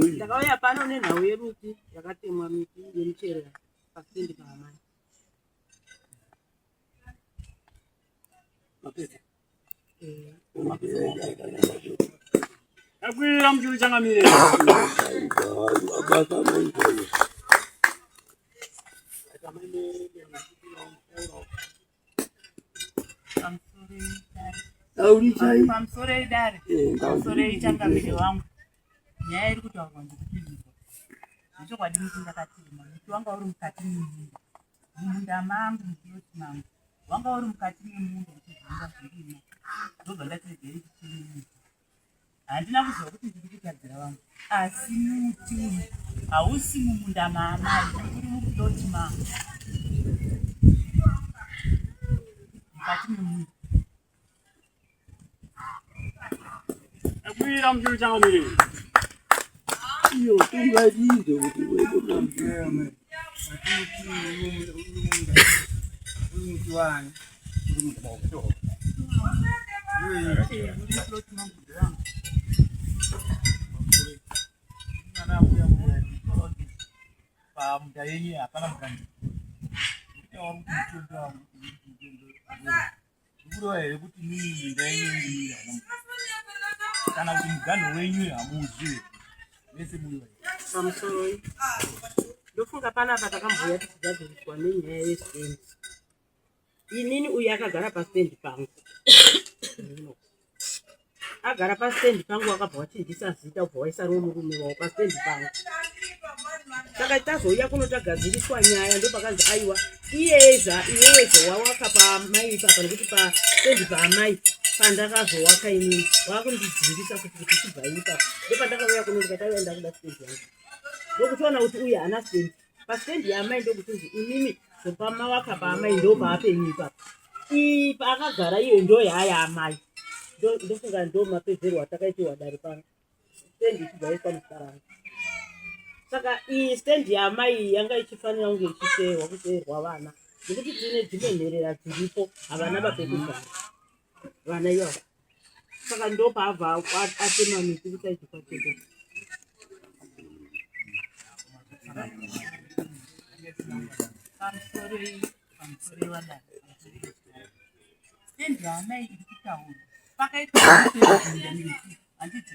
Ndakauya pano nenhau yemiti yakatemwa miti yemichero pasitendi paamai. Akwira mchuru changamire. Pamusoro idare, pamusoro ichangamire wangu. Nyaya iri kutaurwa ndikupindurwa. Zvechokwadi miti ndakatirima, muti wanga uri mukati memunda. Mumunda mangu, mupiloti mangu. Wanga uri mukati memunda uchizvimba zvirimwa. Ndobva ndati regai ndichire muti. Handina kuziva kuti ndiri kutadzira vamwe. Asi muti uyu hausi mumunda maamai, uri mupiloti mangu. Mukati memunda. Akwira mchuru changamire. Iyo tungadizve kuti wedu Pamunda yenyu hapana mukana. Zvikureva here kuti mimi minda yenyu iri hamuna kana kuti muganho wenyu hamuuzive mese muri vairi? Pamusoroi, ndofunga panapa takambouya tichigadziriswa nenyaya yestendi. Inini uyu akagara pastendi pangu, agara pastendi pangu, wakabva wachinjisa zita, ubva waisa rimwe murume wavo pastendi pangu. Saka tazouya kuno tagadziriswa nyaya, ndopakanzi aiwa, iyeza iwewe wawaka pamai ipapa, nekuti pastendi paamai pandakazowaka inini wakundidzingisa kuti chibva ipapa. Ndopandakauya kuno ndikati aiwa, ndakuda stendi yangu. Ndokutoona kuti uyu haana stendi pastendi yaamai, ndokutinzi imimi zopamawaka paamai ndo paapenyu ipapa, iyi paakagara iyo ndo yaaya amai. Ndofunga ndo mapedzerwo atakaitiwa dare pano, stendi ichibva yaiswa muzita rangu. Saka iyi stendi yaamai iyi yanga ichifanira kunge ichiteerwa kuteerwa vana, nekuti tine dzimwe nherera dziripo, havana vapekugara vana ivavo. Saka ndo paabva atema miti kuside kwacheko. Pamusoroi, pamusoroi wadare. Stendi yaamai iri kutaura pakaitwa miti, handiti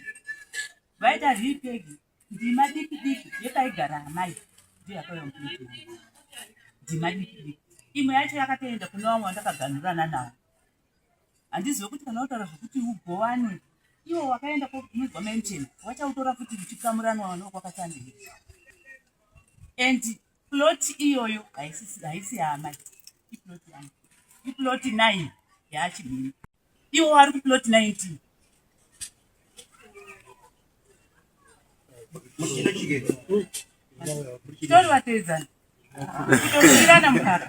vaita repeg ndima diki diki yepaigara amai, ndiyo yakauya muploti, ndima diki diki. Imwe yacho yakatoenda kune vamwe vandakaganhurana navo. Handizive kuti kana utaura zvokuti ugowanwe, iwo wakaenda kunozwa maimchena wachautora futi uchikamuranwa vana kwakatandei. And plot iyoyo haisi yaamai, iplot yangu, iplot 9 yaachimhini. Iwo vari kuplot 19. Tori vateedzana kutosiyirana mukaka.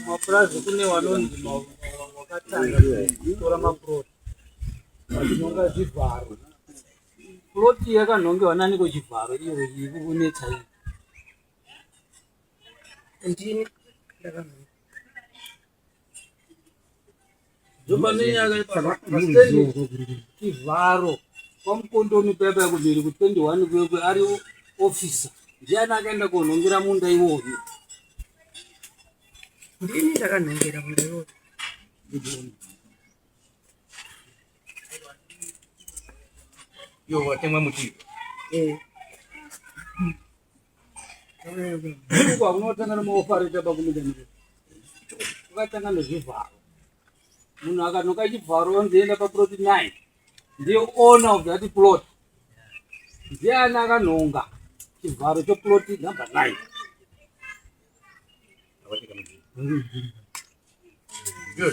Kumapurazi kune vanonzi wakatanga kutora mapuroti vachinonga zvivharo. Ploti yakanhongewa naniko chivharo iyo iri kunetsa iyi? Ndini ndakanhonga. Ndopanenyaya pastendi chivharo kwamukondomi paya paya kumhiri ku21 kwekwe ari. Officer ndiani akaenda konhongera munda iwoyo? Ndini ndakanhongera munda iwoyo. Yo watemwa muti. Eh. Uko hakunotanga nemaopareta pakumida miri. Ukatanga nezvivharo. Munhu akanoka chivharo onzi enda paplot 9. Ndiye owner of that plot. Ndiani akanhonga chivharo cheplot number 9?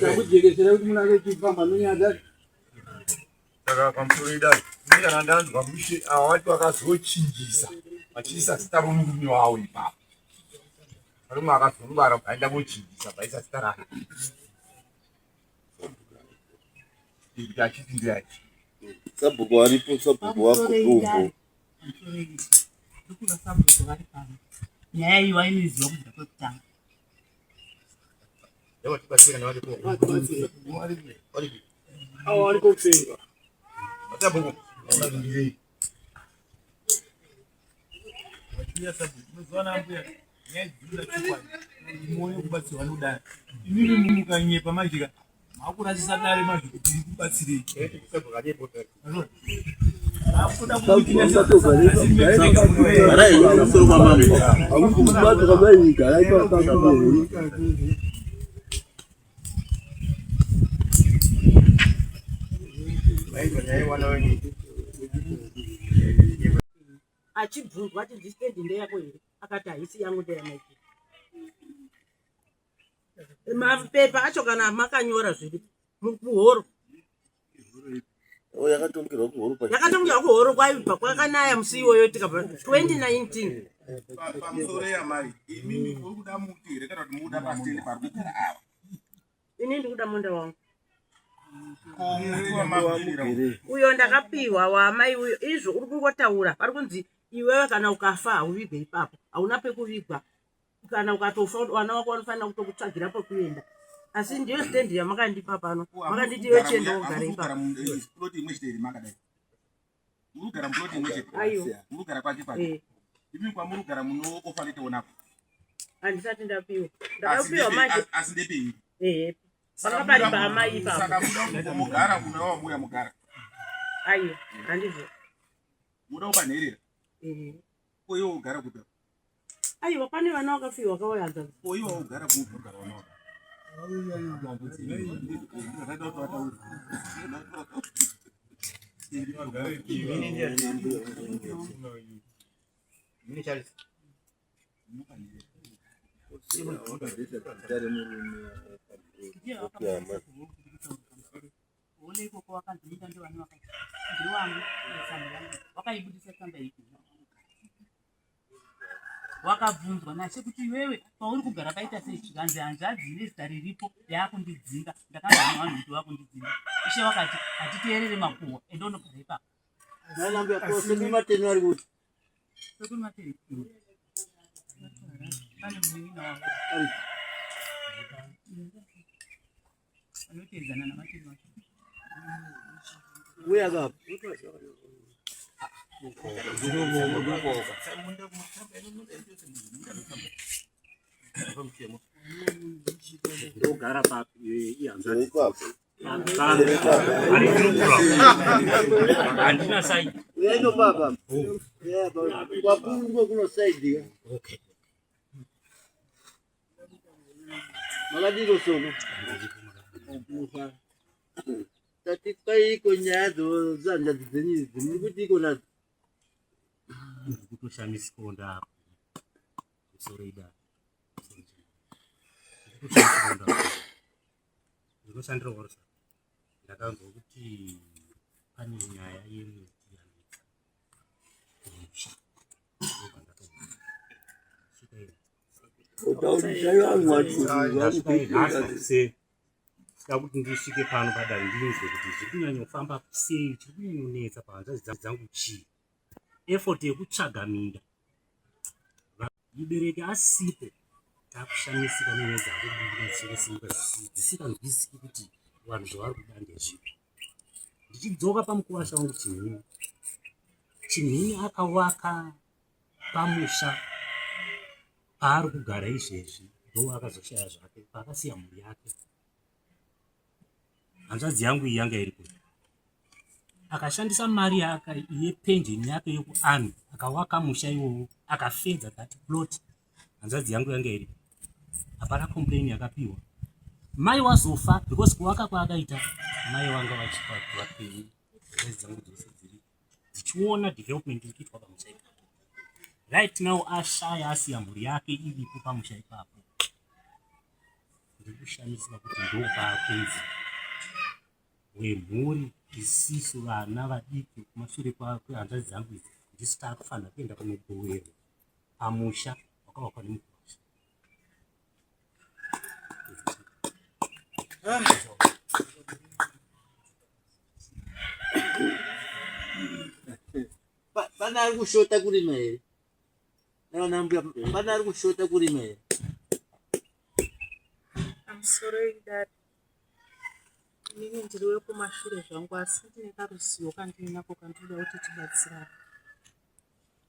Takujekesera kuti munhu akechifamba nonyaya Saka pamusoro idai ini kana ndanzwa mushe ava vati vakazochinjisa vachiisa zita romurume wavo ipapo. Varume vakazongwara vaenda kochinjisa vaisa zita rake kuti achiti ndeachi. Sabhuku aripo, sabhuku wako dombo. Ndikuva sabhuku vari pano. Nyaya iyi wainoiziva kubvira kwekutanga. Imimi mukanyepa manje ka makurasisa dare manje kuti rikubatsirei. Achibvunzwa achinzi stendi ndeyako here, akati haisi yangu, ndeyamaiki. Mapepa acho kana makanyora zviri muhoro. Oh, yakatongerwa kuhoro pa. Yakatongerwa kuhoro kwaibva kwakanaya musi iwoyo tikabva 2019. Pamusoro yamai, imimi muri kuda muti here kana kuti mukuda pastendi pari kugara ava? Ini ndikuda munda wangu. Ko muti wamagirira uyo ndakapiwa waamai uyo, izvo uri kungotaura pari kunzi iwewe kana ukafa hauvigwe ipapo, hauna pekuvigwa. Kana ukatofa vana vako vanofanira kutokutsvagira pekuenda, asi ndiyo stendi yamakandipa pano, makanditi iwe chienda wogara ipapo. Plot imwe chete here makadai? Muri kugara muplot imwe chete? Aiwa. Muri kugara kwake kwake? Eh. Imi kwamuri kugara muno onapo? Handisati ndapiwa, ndakapiwa manje. Asi ndepei? Ehe, panga pari paamai ipapo. Saka muda kuti mugara kuna wamuya mugara? Aiwa, handizvo. Muda kupa nherera? Ehe. Ko iwe ugara kupi? Aiwa, pane vana vakafiwa vakauya hanzvadzi. Ko iwe ugara kupi? One ikoko wakanzi minda ndewani, wakati ndewangu, tsamba yangu wakaibudisa tsamba iyi. Wakabvunzwa nashe kuti iwewe pauri kugara paita sei, zvikanzi hanzvadzi nezita riripo yaakundidzinga, ndakanzwa nevanhu kuti vakundidzinga. Ishe wakati hatiteerere makuhwa, ende unogara ipapo. Sekuru Mateni vari kuti. Sekuru Mateni pane munin'ina wavo anoteedzana naMateni wacho. Uya kapa. Ndogara papi ihanzvadzi? Ipapo. Handina saidi. Uya ino baba. Uya baba. Kwakuru ndiko kuno side. Okay. Makadiko soko. Tati kwaiko nyaya dzanzvadzi dzenyu idzi muri kuti iko nadzo. Ndiri kutoshamisikawo ndapo musoro ida ndiri kutoshamisikawo ndapo ndinoshandira warusa. Ndakanzwa kuti pane nyaya yemuti yanetsa kumusha, ndobva ndatoona svika iri. Ndasvika nhasi kuseni da kuti ndisvike pano padare ndinzwe kuti zviri kunyanyofamba sei, chiri kunyanyonetsa pahanzvadzi dzangu chii. Effort yekutsvaga minda mubereki asipo, takushamisika nenyaya dzakubuda dzichingosimuka dzisinganzwisiki kuti vanhu zvavari kuda ndezvipi. Ndichidzoka pamukuwasha wangu Chimhini, Chimhini akawaka. Pamusha paari kugara izvezvi ndo akazoshaya zvake paakasiya mhuri yake. Hanzvadzi yangu iyi yanga iri kure. Akashandisa mari yake yepenjeni yake yekuarmy akawaka musha iwowo akafedza that plot. Hanzvadzi yangu yanga iri hapana complain yakapiwa. Mai wazofa because kuwaka kwaakaita mai wanga vachipa vapenyu hanzvadzi dzangu dzose dziri dzichiona development iri kuitwa pamusha ipapo. Right now ashaya asiya mhuri yake iripo pamusha ipapo. Ndiri kushamisika kuti ndopaakunzi wemhuri isisu vana vadiki kumashure kwehanzvadzi dzangu idzi ndisu taakufanira kuenda kunogowerwa pamusha wakavakwa nemukwasha. Pane ari kushota kurima here? Naona mbuya, pane ari kushota kurima here? Pamusoro idare. Inini ndiri wekumashure zvangu asi ndine karuzivo kandinako kandinoda kuti tibatsirane.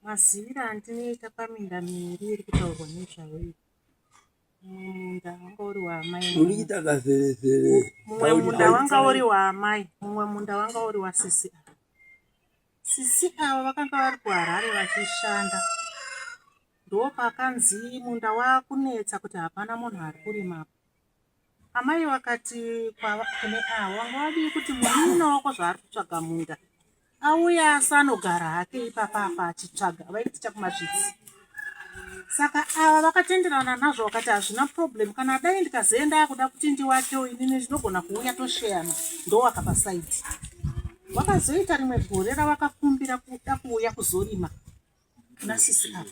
Maziviro andinoita paminda miviri iri kutaurwa nezvayo iyi. Mumwe munda wanga uri waamai. Urikuita kaferefere. Mumwe munda wanga uri waamai, mumwe munda wanga uri wasisi ava. Sisi ava vakanga vari kuHarare vachishanda. Ndopakanzi munda wakunetsa kuti hapana munhu ari kurimapo. Amai vakati kune avo vanga vadii kuti munin'ina wako zvaari kutsvaga munda auya asanogara hake ipapa apa achitsvaga vaiti chakumazvitsi saka ava vakatenderana nazvo vakati hazvina problem kana dai ndikazoenda akuda kuti ndiwakewo inini ndinogona kuuya tosheyana ndowaka pasaidi vakazoita rimwe gore ravakakumbira kuda kuuya kuzorima kuna sisi ava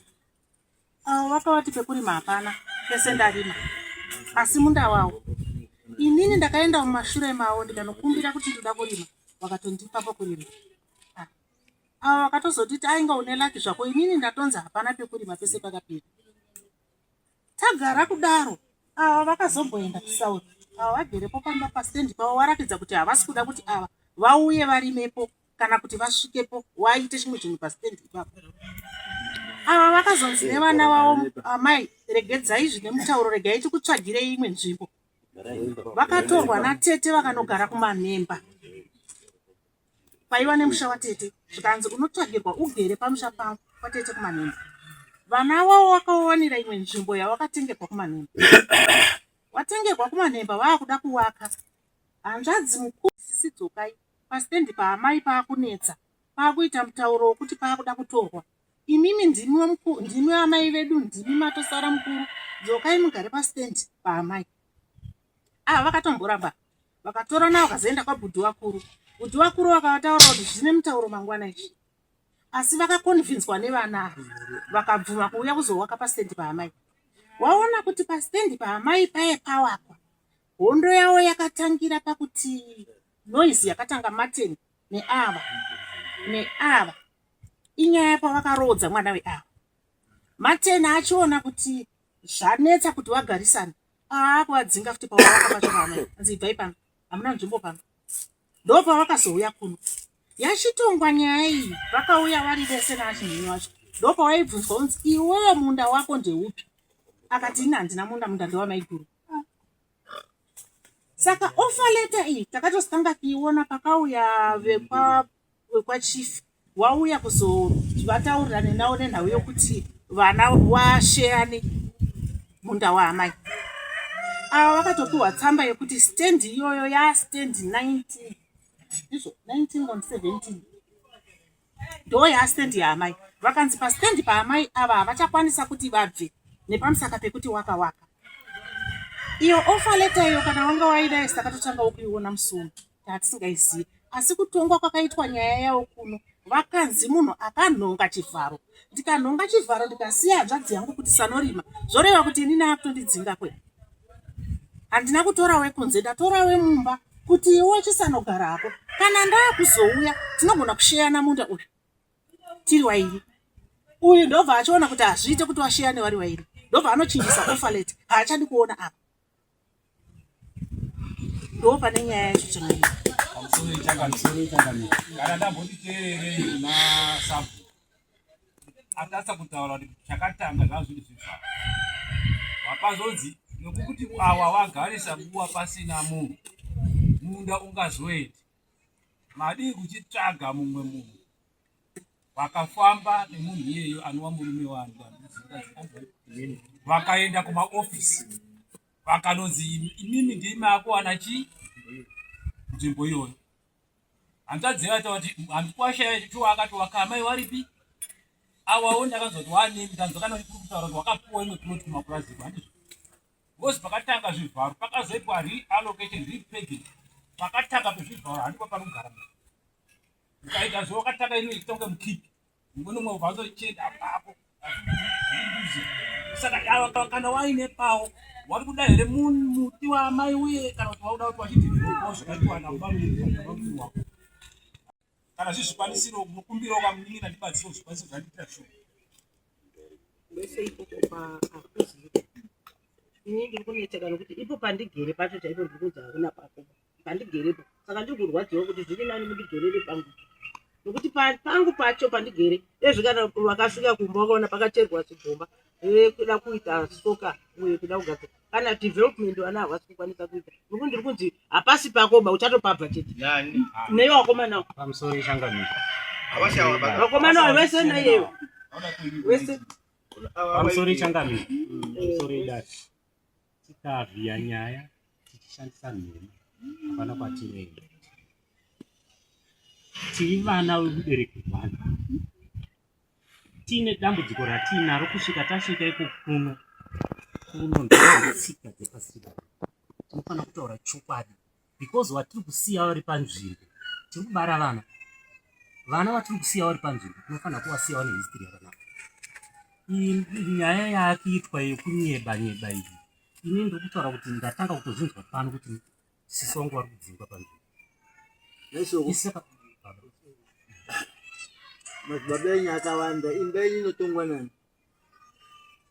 Avo vakavati pekurima hapana, pese ndarima asi munda wawo. Inini ndakaenda mumashure mavo ndikanokumbira kuti ndoda kurima, vakatondipa pokurima. Ah. Avo vakatozotiti ainga une laki zvako, inini ndatonzi hapana pekurima pese pakapera. Tagara kudaro, ava vakazomboenda kuSouth, ava vagerepo pamba pastendi pavo varakidza kuti havasi kuda kuti ava vauye varimepo kana kuti vasvikepo waite chimwe chinhu pastand ipapo ava vakazonzi nevana vavo amai regedzai zvine mutauro regai tikutsvagirei imwe nzvimbo vakatorwa natete vakanogara kumanhemba paiva nemusha watete zvikanzi unotsvagirwa ugere pamusha patete kumanhemba vana vavo vakawanira imwe nzvimbo yavakatengerwa kumanhemba watengerwa kumanhemba vaakuda kuwaka hanzvadzi mukuru sisi dzokai Pastand paamai paakunetsa paakuita mutauro wokuti paakuda kutorwa. Imimi ndimi ndimi amai vedu ndimi matosara mukuru dzokai mugare pastand paamai. Ava vakatomboramba vakatorana vakazoenda kwabhudhi vakuru. Bhudhi vakuru vakavataura kuti zvine mutauro mangwana izvi. Asi vakakonvinzwa nevana ava vakabvuma kuuya kuzowaka pastand paamai. Waona kuti pastand paamai paye pawakwa hondo yavo yakatangira pakuti Noise yakatanga Martin neava neava inyaya pavakaroodza mwana weava. Martin achiona kuti zvanetsa kuti vagarisane aakuvadzinga futi pavavaka pacho paamai anzi ibvai pano hamuna nzvimbo pano ndopavakazouya kuno yachitongwa nyaya iyi vakauya vari vese naachimhini wacho ndopawaibvunzwa unzi iwewe munda wako ndeupi akati ini handina munda munda ndewamaiguru Saka offer letter iyi takatozotanga kuiona pakauya vekwa vekwachief wauya kuzovataurirane navo nenhau yokuti vana washeyane munda waamai ava vakatopiwa tsamba yekuti stand iyoyo yastand 19 ndizvo 19 on 17 ndo yastand yaamai vakanzi pastand paamai ava havachakwanisa kuti vabve nepamusaka pekuti waka waka iyo offer letter iyo kana wanga waida isi takatotangawo kuiona musi tatisingaizivi asi kutongwa kwakaitwa nyaya yawo kuno vakanzi munhu akanhonga chivharo ndikanhonga chivharo ndikasiya hanzvadzi yangu kuti sanorima zvoreva kuti inini akutondidzinga kwe handina kutora wekunze ndatora wemumba kuti iwe chisanogara hako kana ndakuzouya tinogona kusheyana munda uyu tiri wairi uyu ndobva achiona kuti hazviite kuti washeyane wari wairi ndobva anochinjisa ofalet haachadi kuona apa ndo pane nyaya yacho changamire kana ndamboti teererei kuna sabhuku. Atasa kutaura kuti chakatanga zvanga zviri zvivharo. Wakazonzi nokuti awa wagarisa nguva pasina munhu, munda ungazoendi. Madii kuchitsvaga mumwe munhu vakafamba nemunhu iyeyo anova murume wangu, vakaenda kumaofisi vakanonzi imimi ndimi makuwana chii nzvimbo iyoyo. Hanzvadzi yaita kuti handikwasha yacho akati wakamai waripi awawo ndakanzwa kuti wane ndanzwa kana kuri kutaura kuti wakapuwa imwe plot kumapurazi handizvo because pakatanga zvivharo pakazoitwa reallocation repegging pakatanga pezvivharo handipo panogara munhu ukaita zvo wakatanga ino ichiita kunge mukipi mumwe nomwe ubva wazochenda apapo saka ava kana waine pawo wari kuda here muti waamai uye kana kuti wakuda kuti wachidhiriko zvakaitwa nabamukuru wako kana zviri zvikwanisiro mukumbirawo kamunin'ina ndibatsiro zvikwanisiro zvandiitira shuwa Wese ikoko paakuziva ini ndiri kunetseka nokuti ipo pandigere pacho chaipo ndiri kunzi hakuna pako pandigerepo saka ndiri kurwadziwa kuti zviri nani mundidzorere pangu nokuti pangu pacho pandigere ezvi kana vakasvika kumba vakaona pakacherwa zigomba rekuda kuita soka uye kuda kugadzira kana development vana havasi kukwanisa kuita nokuti ndiri kunzi hapasi pakoba uchatopabva chete neiwe wakomana pamusoro ichangamira vakomana vese naiyeyo vese pamusoro ichangamira pamusoro idati tikavhiya nyaya tichishandisa nhema hapana kwatinoenda tiri vana vemubereki one tiine dambudziko ratiinaro kusvika tasvika iko kuno kuno ndetsika dzepasichigare tinofanira kutaura chokwadi because watiri kusiya vari panzvimbo tiri kubara vana vana vatiri kusiya vari panzvimbo tinofanira kuvasiya vane history yakanaka nyaya yaakuitwa yekunyeba nyeba iyi ini ndiri kutaura kuti ndatanga kutozvinzwa pano kuti sisi wangu vari kudzingwa panzvimbo madzibaba enyu akawanda imba yenyu inotongwa nani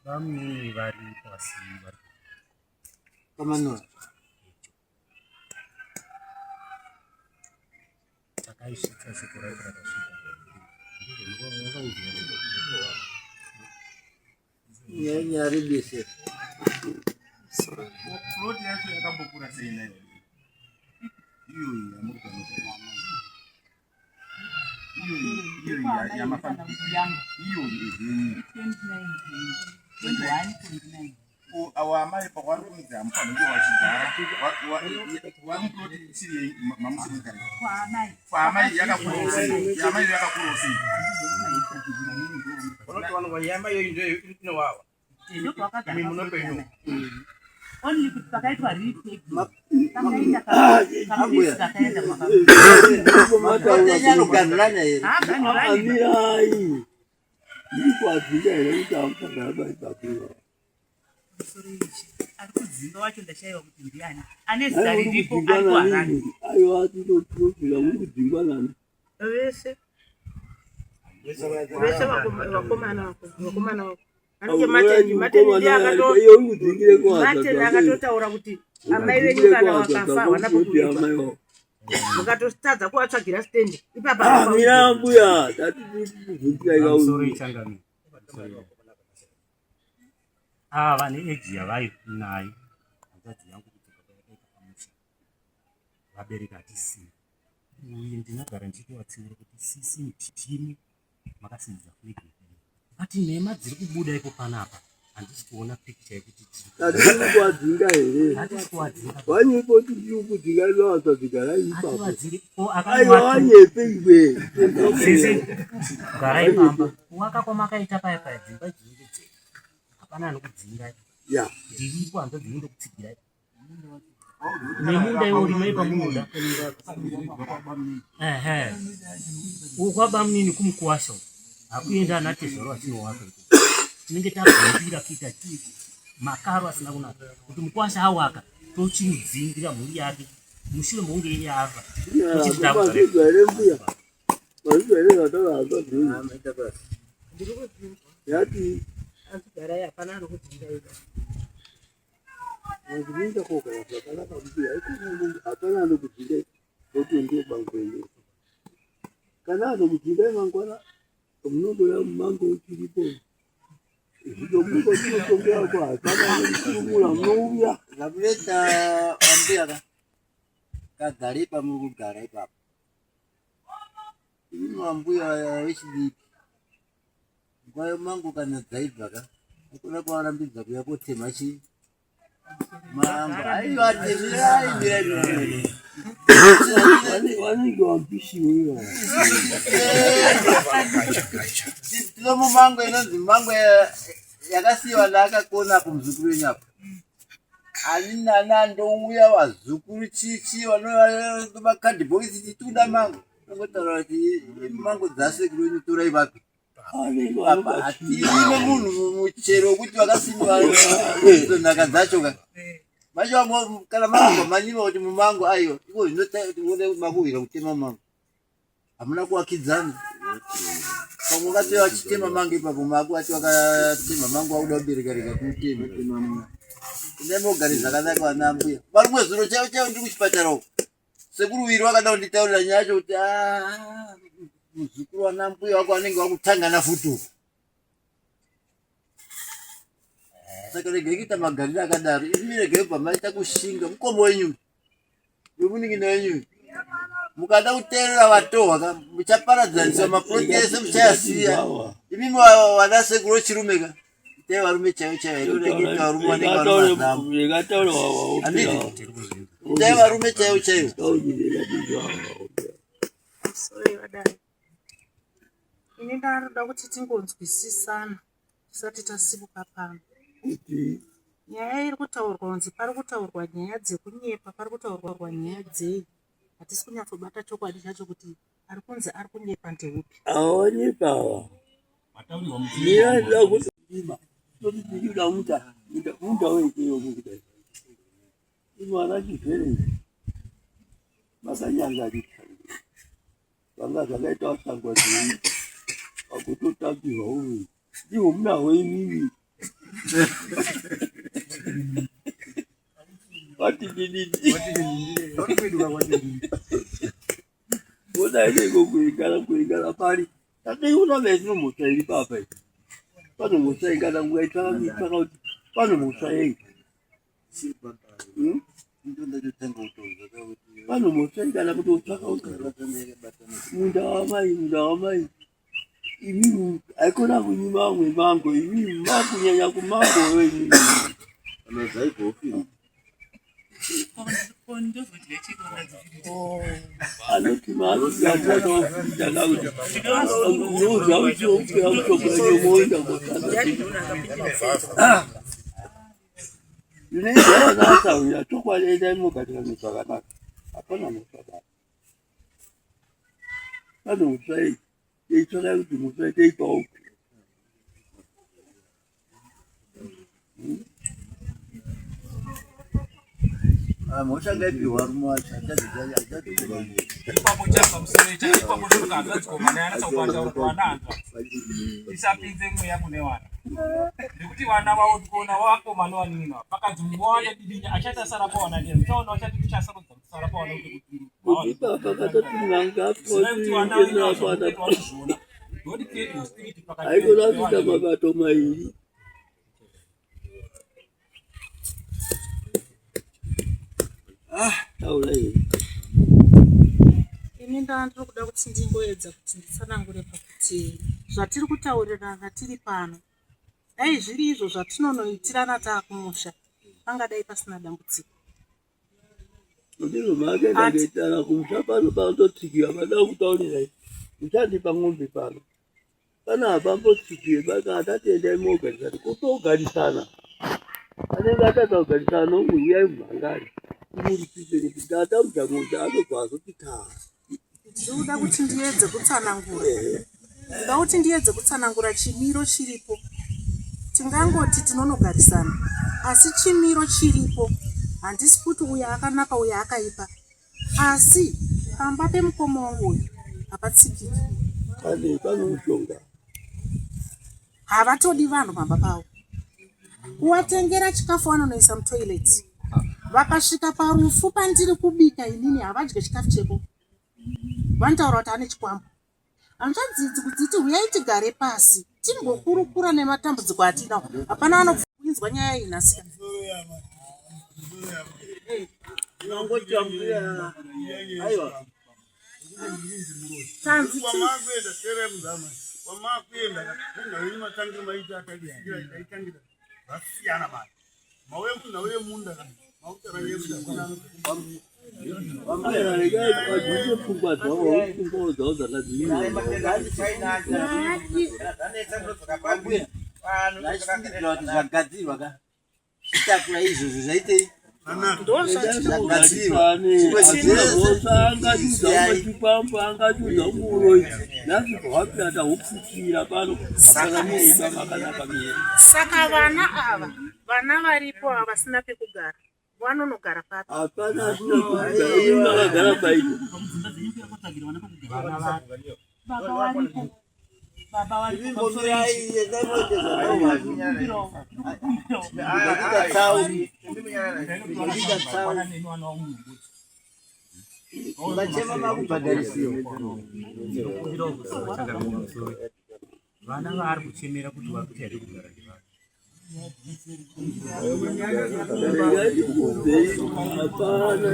vamweni vari pasi vari kamanora takaisvitsa shoko racho rakasvika nyaribise plot yacho yakambokura sei nayo iyoyi yamuri kuita iyoyi yamafambira iyoyi awa amai pakwari kunzi hamufaniri kunge vachigara vari muploti isiri mamusiri kugara kwaamai yakakurawo sei yaamai yakakurawo sei Only kuti pakaitwa retake pakaita kapisi kakaenda mwakaganhurana here Amirai. Ndiri kuadzinga here kuti amusagara paipapo? Ari kudzimba wacho ndashaiwa kuti ndiani ane zita riripo ari kuharare. Aiwa tinotobvira muri kudzingwa nani? Vese vese vakomana vakomana vako anenge Martin Martin ndiye akato Martin akatotaura kuti amai venyu kana vakafa havana pokuvigwa mukatotadza kuvatsvagira stand ipapa Ah, mira mbuya tati tiri Pamusoro ichangamire. Ava neeji yavainayo hanzvadzi yangu kudzoka kwayakaita pamusha vabereki hatisina uye ndinogara ndichitovatsiura kuti sisi ndimi makasimudza flag but nhema dziri kubuda ipo panapa handisi kuona picture yekuti tiri kuwadzinga here handisi kuwadzinga wanyepo tiri kudzinga ivavasadzigara ipapo hatiwadzingi ko aiwa wanyepe iwe sisi garai pamba kuwaka kwamakaita paya paya dzimba dzinenge dzenyu hapana anokudzingai ya ndiripo hanzvadzi dzinenge kutsigirai nemunda iwo rimai pamunoda ehe uko kwabamunini kumukuwasha uko hakuenda ana tezvaro achinowaka iko tinenge tabvundira kuita chii makaro asina kunaka kuti mukuwasha awaka tochimudzingira mhuri yake mushure mokunge iye afa tochiti takugara mazvinzwa here mbuya mazvinzwa here zvataura hanzvadzi yenyu yati anzi garai hapana anokudzinga ega mazvinza kogara zvakanaka mbuya ikoko hapana anokudzinga kuti ndiyo bango yenyu kana anokudzingai mangwana Munondoya mumango uchiripo. Zvino munongotongera ko hapana anomukurumura munouya. Zvamunoita ambuya ka kagare pamuri kugara ipapo. Imi ambuya vechidiki nguva yemango kana dzaibva ka hakuna kwavarambidza kuya kotema chii mango aiwa temirai mirai mirai Vanenge vampishiwe ivava. Tino mumango inonzi mango yakasiyiwa naakakona apo muzukuru wenyu apo. Ani nani andouya vazukuru chichi vanomakadhibhokisi chituda mango. Angotaura kuti mango dzasekuru wenyu torai vapi. Apa hatine munhu muchero wekuti vakasimba idzo nhaka dzacho ka. Manje vamwe kana mango manyima kuti mumango aiwa iko zvinoone makuhwira kutema mango. Hamuna kuwakidzana. Pamwe vakati vachitema mango ipapo mako vati vakatema mango vakuda kubereka rega kutema. Kune mogari zvakanaka vana ambuya. Varimwe zuro chaivo chaivo ndiri kuchipatara uko. Sekuru Wiri wakada kunditaurira nyaya yacho kuti ah, muzukuru wana mbuya wako anenge wakutangana futi uku. Saka regai kuita magariro akadaro, imi regai kubva maita kushinga mukoma wenyu wemunin'ina wenyu. Mukada kuteerera vatohwa ka muchaparadzanisa maploti ese muchayasiya. Imi vana sekuru wechirume ka itai varume chaivo chaivo haikona kuita varume vanenge vari mazamu. Handiti? Itai varume chaivo chaivo. Sorry vadai. Ini ndaroda kuti tingonzwisisana tisati tasimuka pano. Nyaya iri kutaurwa kunzi pari kutaurwa nyaya dzekunyepa, pari kutaurwa nyaya dzei. Hatisi kunyatsobata chokwadi chacho kuti ari kunzi ari kunyepa ndeupi. Awanyepa awa. Mira ndoda kuti ndima. Toti tiri munda munda weikeyo kudai. Imwana chizvere makanyangarika zvanga zvakaita wasangwa zvii pakutotambirwa uyu ndihwo munahwo imimi vatidididi kuingana kuingana pari tateiona vaitino mhosva iri papa iyi pano mhosva ingana nguva itsvaka kuitsvaka kuti pano mhosva yei Pano mhosva kana kuti utsvaka munda wamai munda wamai imimi haikona kunyima vamwe mango imimi makunyanya kumango imimi anoti maaa Ndinoita chokwadi endai mogadzira zvinhu zvakanaka. Hapana mhosva baba. Pane mhosva iyi. Teitsvaka kuti mhosva teipawo. Mhosva ngaipiwa varume wacho achadzoka. Ipapo chapa musoro icha ipapo ndoka hanzvadzi komana yanatsa kubata kuti vana hanzvadzi. Tisapinze mweya kune vana. Nekuti vana vavo tikuona vakomana vanin'ina pakanzi mumwe wane didinya achaita sara pawana ndiye uchaona uchati tichasarudza kuti sara pawana kuti kuti baba katoti n'anga kuti vana vanozviona. Don't create hostility pakati haikona kuita mabato mairi. Ah, taura iwe. Ini ndandiri kuda kuti ndingoedza kuti nditsanangure pakuti zvatiri kutaurirana tiri pano dai zviri izvo zvatinonoitirana taakumusha pangadai pasina dambudziko. Ndizvo maakaenda kuitana kumusha pano panototsikira vada kutaurirai muchandipa mombe pano. Pana hapambotsikiwe baka atati endai mogarisana kutogarisana anenge atadza kugarisana noumwe uyai mumhangari muripise kuti ndatamudza mombe anobva azoti taa Ndinoda kuti ndiedze kutsanangura. Ndinoda kuti ndiedze kutsanangura chimiro chiripo. Tingangoti tinonogarisana asi chimiro chiripo handisi kuti uyo akanaka uyo akaipa asi pamba pemukoma wangu uyu hapatsikiki. Pane pane mushonga. Havatodi vanhu pamba pavo. Kuvatengera chikafu vanonoisa mutoilet. Vakasvika parufu pandiri kubika inini havadye chikafu chepo. Vanotaura kuti ane chikwambo. Hanzvadzi idzi kudziti huyai tigare pasi timbokurukura nematambudziko atinawo. Hapana anobvinzwa nyaya iyi nhasi. Aiwa. Tanzi Kwamakuenda tere muzama. Kwamakuenda munhu wenyu matangiro maita akaitangira ikaitangira. Zvasiyana basi. Mauya kunhau yemunda kana mautaura yemunda kuna Ambuya regai vabvise pfungwa dzavo pfungwa dzavo dzakadzimira. Kuti zvagadzirwa ka zvitakura izvozvo zvaitei zvagadzirwa angatiudza machikwambo angatiudza muroyi nhasi hwapinda tahupfukira pano hapana muiba makanaka mie Saka vana ava, vana varipo ava vasina pekugara vanonogara papi? Hapana asina kugara imi makagara paiko Baba varipo. Baba varipo. Imbomirai endai moendesa Ndikuita tsau. Ndikuita tsau. Vachema makubhadharisiwa. Vana vaari kuchemera kuti vari kuti here kugara nevanhu. Regai ndikuudzei hapana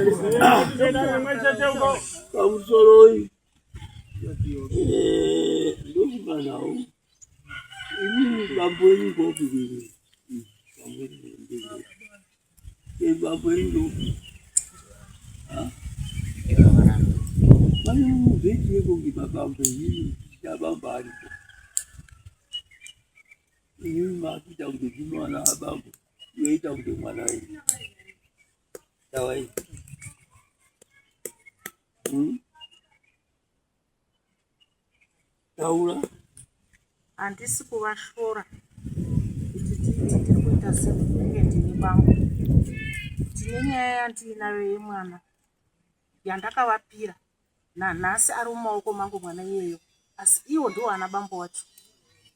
pamusoroi ndofunga nhau imimi bambo enyu ngopi bambo enyu ngopi mane mubveti yekunge mabambo enyini abambo aripo imimi makuita kunge ndimi mwana abambo yoita kunge mwana wenyu tawai. Taura. Handisi kuvashora kuti tiiti tiri kuita sekunge ndini bambo. Tine nyaya yandiinayo yemwana yandakavapira nanhasi ari mumaoko mangu mwana iyeyo asi iwo ndiwo ana bambo wacho.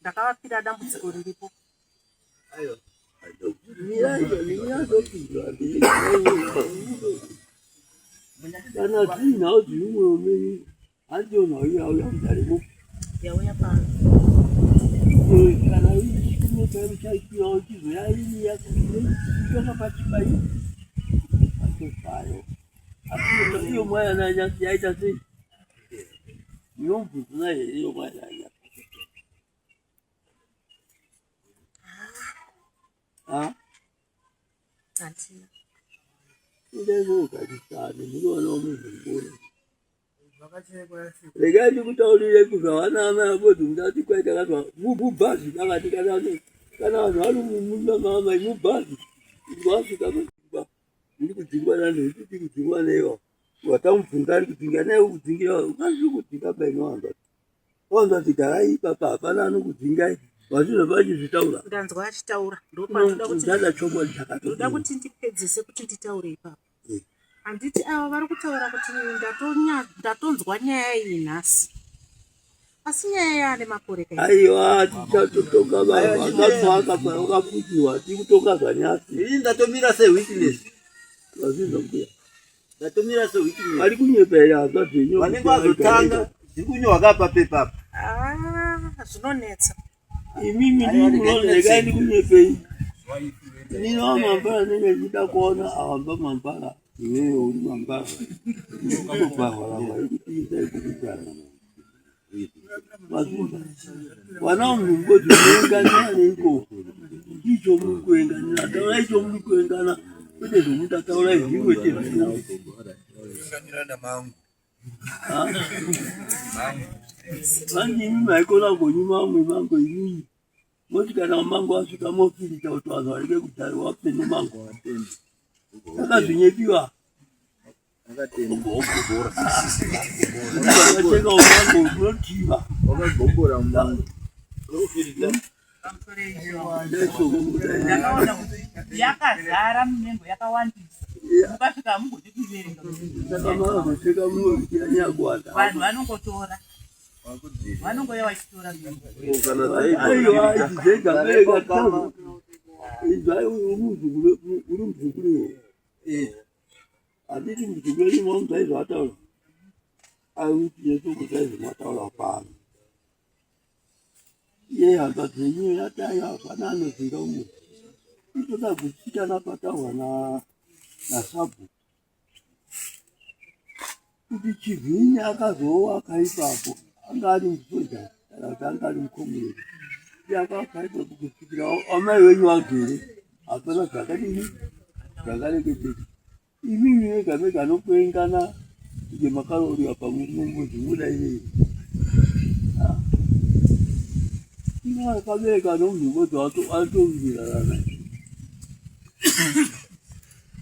Ndakavapira dambudziko riripo. Kana dziri nhau dziri mumwoyo menyu handiyo nhau yauya mudaremo Yauya pano. Kana ichikunetsai muchaipirawo chizoyainiya kutoka pachibai pachopayo asi iyo mwana yaita sei munomubvunzana here iyo mwana Handina. Indaivogarisane munoona muzvimbura regai ndikutaurire kuzvawana amai abodzi mundati kwai takazwa mubhazi pakati kana kana vanhu vari mumunda maamai mubhazi wasvika muzimba ndiri kudzingwa nani ndiri kudzingwa neiwa watamubvunza ari kudzinga naye kudzingira ukazviri kudzinga bainowanza wanza kuti garai ipapa hapana anokudzingai vazvizva vachizvitaura. Ndanzwa achitaura ndopanoda kuti ndada chokwadi chakati ndoda kuti ndipedzise kuti nditaure ipapo. Handiti ava vari kutaura kuti ndatonzwa nyaya iyi nhasi asi nyaya yaane makore kai. Aiwa tichatotonga vanhu vakatsvaka pavakaputirwa tiri kutonga zvanyasi. Ini ndatomira sewitness. Vazvinzwa mbuya. Ndatomira sewitness. Vari kunyepa here hanzvadzi yenyu? Vanenge vazotanga zviri kunyorwa ka papepa apa. Ah, zvinonetsa. Imimi ndimi munoona regai ndikunyepei. Ini wamambara ndinenge ndichida kuona awamba mambara iwewe uri mambara. Ndikubhahwa ikutiisa ikukugara. Mazvimba. Vana munhu muenganira neiko? Icho muri kuenganira. Taurai icho muri kuengana. Kwete zvomuta taurai zvimwe chete zvicho. Kuenganira namangu. Manje imi maikona kunyima amwe mango imimi. Moti kana mango asvika mofirita kuti vanhu varege kudhari wape nemango. Takazvinyepiwa. Vakacheka umango unotiva. Wakagobora mumango. Ndakaona kuti yakazara minengo yakawandisa. Mukasvika hamugoni kuiverenga. Saka makazocheka munovikira nyakuwanda. Vanhu vanongotora. Vanongouya vachitora minengo. Aiwa idzi dzega bereka tamu. Izvai uri muzukuru uri muzukuru here? Handiti muzukuru wenyu mamudzai zvaataura. Aiwitness kuzai zvamataura pano. Iye hama dzenyu yati aiwa hapana anozinga umwe. Itoda kuchitana pataurwa na nasabhuku kuti Chivhini akazowaka ipapo anga ari musoja kana kuti anga ari mukomunist iye akawaka ipapo kusvikira amai venyu vagere hapana zvakadini zvakareketeka Imimi mega mega anokuengana kunge makaroorwa pamuzi muda inei. Ino akabereka nomunhu mumwe atowirirana.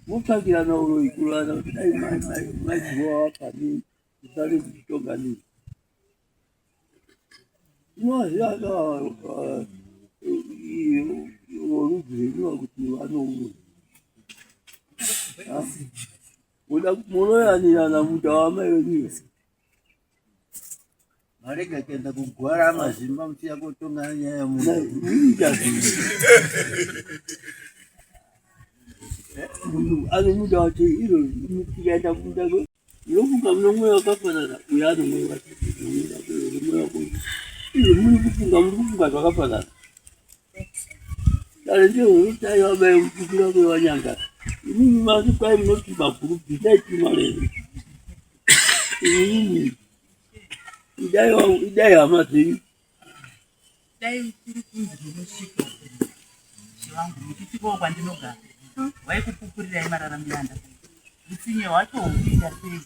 Motsvakirana uroyi kurana kuti dai mai mai mai wafa nei usare kuchitonga nei. Inoziva vorudzi rwenyu kuti vanouya. Munoyanirana munda wamai venyu. Marega kuenda kugwara mazimba muchiya kotonga nyaya yemunhu. Munhu ane munda wacho iro tikaenda kumunda Munofunga mune mweya wakafanana uyo ane mweya mweya izvo muri kufunga muri kufunga zvakafanana dare ndezvekuti vabaye mupupira kwevanyanga imimi masi kwai munoti maguru bvisai chuma rero imimi idai hama dzenyu Dai kuri kunzi munosvika chivangu muchisvikawo kwandinogara vaikupupurirai mararamiro andakaita. Utsinye hwacho hukuita sei?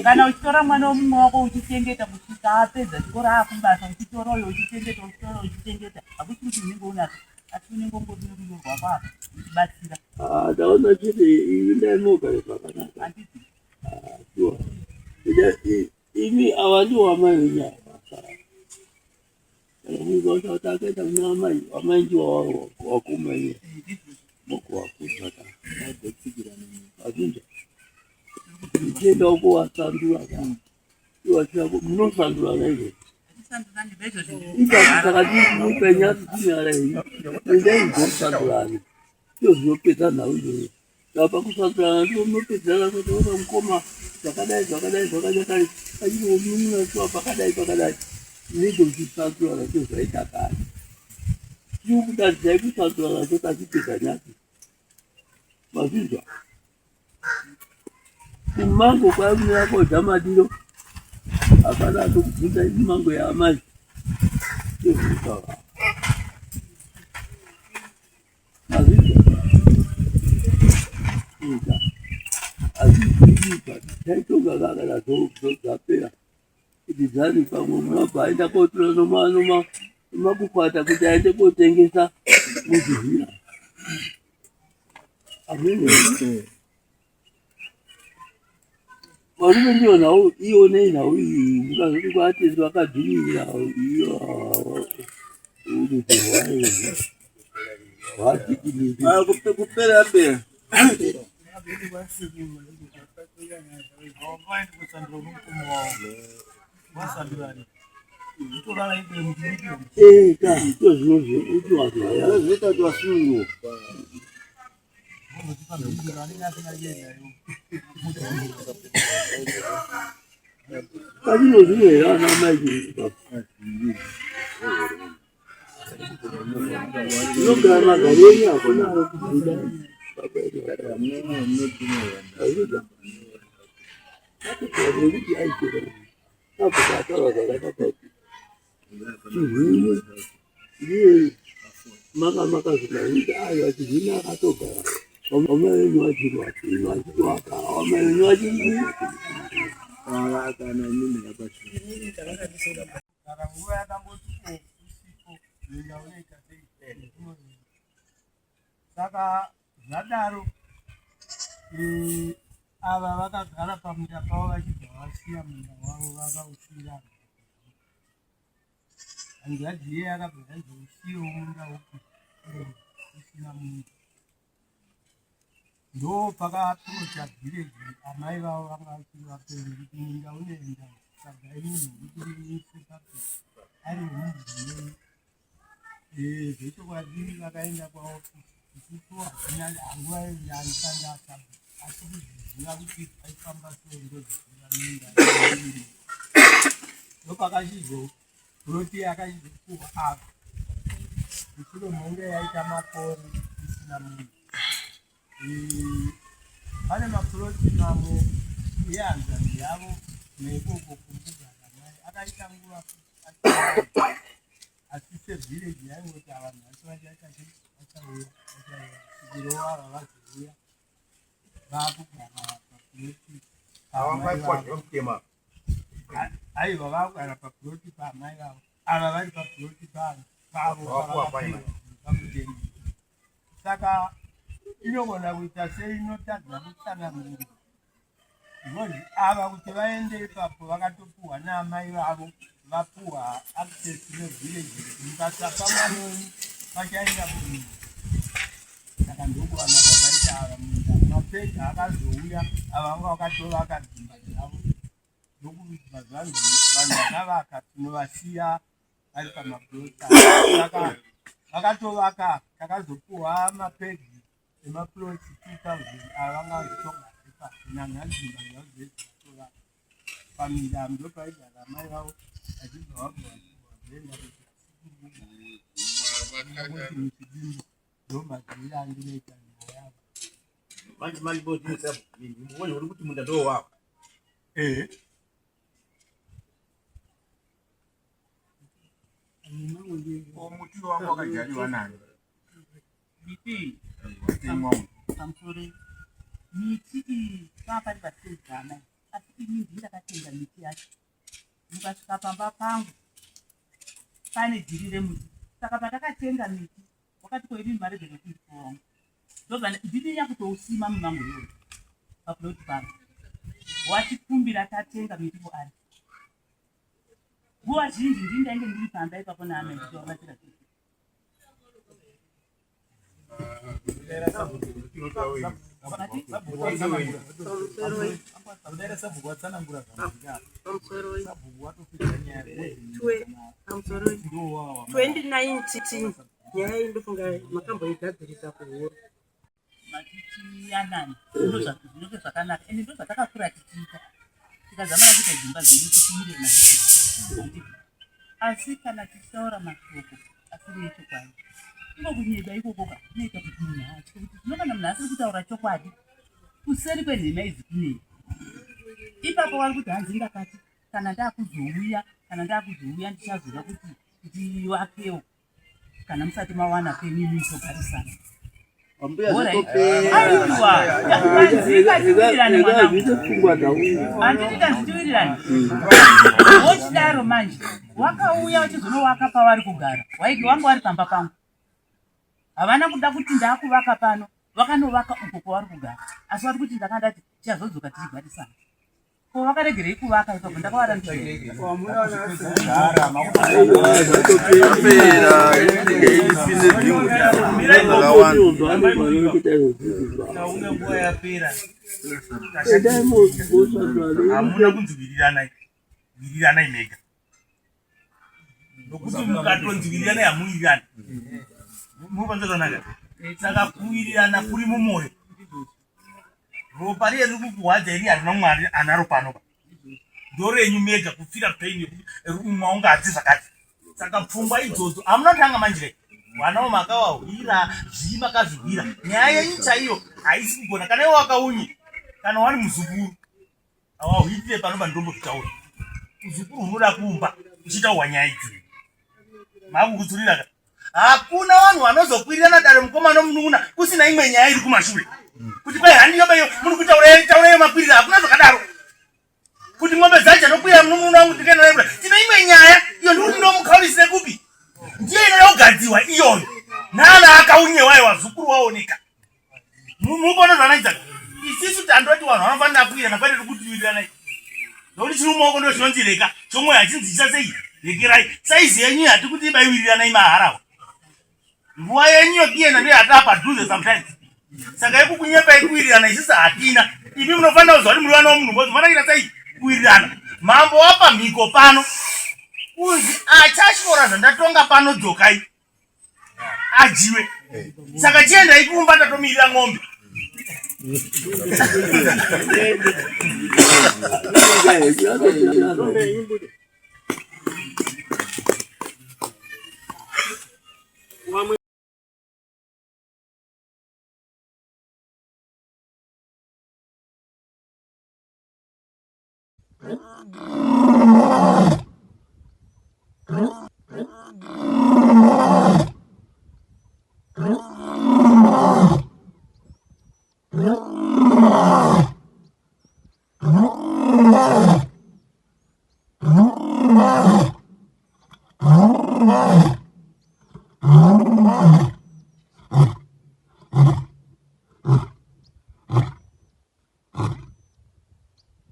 Kana uchitora mwana womumwe wako uchichengeta kusvika apedza chikoro akubasa uchitora uyo uchichengeta uchitora uchichengeta hakusi kuti unenge unazvo asi unenge ungori nerudo rwako apa uchibatsira. Ah, ndaona chete iyi ndaimogare zvakanaka. Handiti? Ah, sure. Imi ava ndiwo amai venyu ava. Kana muchiziva kuti akaenda kuna amai, amai ndiwo wakoma iye. Mokuwakudza ka. Azvinzwa. Muchienda uko wasandura ka. Iwo munosandurana izvo. Ipapo saka mupe nyasi tinyara henyu. Endai mugosandurana. Ndizvo zvinopedza nhau iyoyo. Apa kusadzana ndipo munopedzana kuti ona mukoma zvakadai zvakadai zvakadai achiti munun'una shuwa pakadai pakadai munenge muchisanzurana cho zvaita kare. Tiri kutaridzai kusanzurana cho tachipedza nyasi. Mazvinzwa? Kumango kwaimira kodya madiro hapana atokubvunza mimango yaamai. Ndozvinotaura. Dzapera kuti dzani pamwe munobva aenda kotora nomakukwata kuti aende kotengesa muzvivhira amene varume ndiyo nhau ionei nhau iyi mukazoti kwaatezi vakadzvinyirira iyo kupera pera Zvinoita kuti vasununguka. Kazvino here ana mai Unogara magari enyu hakuna arikubuda. Nekuti aitora apo taataura zvakanaka kuti chihwini ndiye maka makazvimaita ayo achihwini akatogara vamwe venyu vachiri vapenyu vachitoaka vamwe venyu vachiri Kana nguva yakangoti o usipo minda unoita sei saka zvadaro eh, ava vakagara pamunda pavo vachibva vasiya munda wavo vakausira hanzvadzi iye yakabva yanzi usiyewo munda upi usina munhu Ndopakaapproacha village amai vavo vanga vachiri vapenyu kuti munda unoenda tsvagai munhu wekuti muise papi ari wemumhuri menyu. Eh, zvechokwadi vakaenda kwaofisi isusu hatina nguva yandandasa asi kuzviziva kuti aifamba sei ndoziva minda ndopakachizo. Puroti yakaizopuwa ava mushure mokunge yaita makore isina munhu. Pane mapuroti mamwe ehanzvadzi yavo neikoko kumbugara mai akaita nguva asi sevhireji yaingoti vanhu vacho vachaita sei vachauya vachauya svikiro ava vazouya vakugara papuroti aiwa vakugara papuroti paamai vavo ava vari papuroti pavo pamutemo saka inogona kuita seinotadza kutsanangura because ava kuti vaende ipapo vakatopuhwa naamai vavo vapuhwa access nevillage kuti mukasapa mwana wenyu pachaenda kumunhu saka ndokuwana kwakaita ava munda mapega akazouya ava vanga vakatovaka dzimba dzavo ndokubva zvanzi vanhu vakavaka tinovasiya vari pamaplota saka vakatovaka takazopuhwa mapegi emaploti 2000 ava vanga vachitogara ipapo nanhasi dzimba dzavo dzedzatovaka paminda ndopaigara amai vavo vachibva vabva vazoenda kuiti muchidimbu ndomadzivira andinoita nyaya yavo manje manje uri kuti munda ndowavo ehe Muti wangu wakajaliwa nani? Miti pamusoro miti iyi pava pari pasedzana asi ini ndini ndakatenga miti yacho mukasvika pamba pangu pane dhiri remuti saka patakatenga miti wakati ko inini mari dzekuti wangu ndobva ndini nyakutousima mumangu iyoyo paplot pangu watikumbira tatenga miti kuari nguva zhinji ndini ndainge ndiri pamba ipapo naamai ndichivabatsira Pamusoroi 2019 nyaya iyi ndofunga makamboigadzirisa kuhoro matichiyanana ndozvinenge zvakanaka ende ndozvatakakura tichiita tikazamara kuita dzimba dzedu tichiwirana asi kana tichitaura mashoko asiri echokwadi iko kunyeba ikokoka kunoita kuti munhu atye kuti zvino kana munhu asiri kutaura chokwadi kuseri kwenhema idzi kunei ipapo wari kuti hanzi ndakati kana ndakuzouya kana ndakuzouya ndichazoda kuti ndivakewo kana musati mawana penyu imi togarisana handiti tanzi tiwirirane wochidaro manje wakauya uchizonowaka pavari kugara waigi wanga wari pamba pangu havana kuda kuti ndakuvaka pano vakanovaka uko kwavari kugara asi vari kuti ndakanga ndati tichazodzoka tichigarisana Ko vakaregerei kuvaka ipapo ndakavaramhamuna kunzwiriranai wiriranai mega nokuti mukatonzwirirana hamuwirirani munopanza zvanaka saka kuwirirana kuri mumwoyo ropa riye riri kukuhwadza iri harina mwari anaro pano pa ndorenyu mega kufira pain yekuti umwe waunga hadzi zvakati saka pfungwa idzodzo hamuna tanga manje vanawo makawahwira zvii makazvihwira nyaya yenyu chaiyo haisi kugona kana iwe wakaunye kana wani muzukuru awahwitire pano pandombozvitaura uzukuru hunoda kumba uchitaurwa nyaya idzi makukutsurira ka hakuna vanhu vanozokwirirana dare mukoma nomunun'una kusina imwe nyaya iri kumashure kuti kwai handiyo bayo muri kutaura taura yemakwirira hakuna zvakadaro kuti ng'ombe dzacho nokwira munun'una wangu ndikenorebura tine imwe nyaya iyo ndikuti ndomukaurisire kupi ndiyo inoda kugadziwa iyoyo nana akaunyewayo wazukuru waoneka Munoona zvanaita isisu tandoti vanhu vanofanira kuwirana kwete tiri nokuti chiri mumaoko ndo chinonzi reka chomwoyo hachinzi chisa sei rekerai saizi yenyu hatikuti ibaiwiriranai maharawa nguva yenyu yokuenda ndiyo yataa padhuze sometimes saka yekukunyepai kuwirirana isisi hatina imi munofanira kuziva kuti muri vana vomunhu ngozi mufanira kuita sei kuwirirana mambo wapa mhiko pano kunzi achatyora zvandatonga pano dzokai adyiwe saka chiendai kumba tatomirira ng'ombe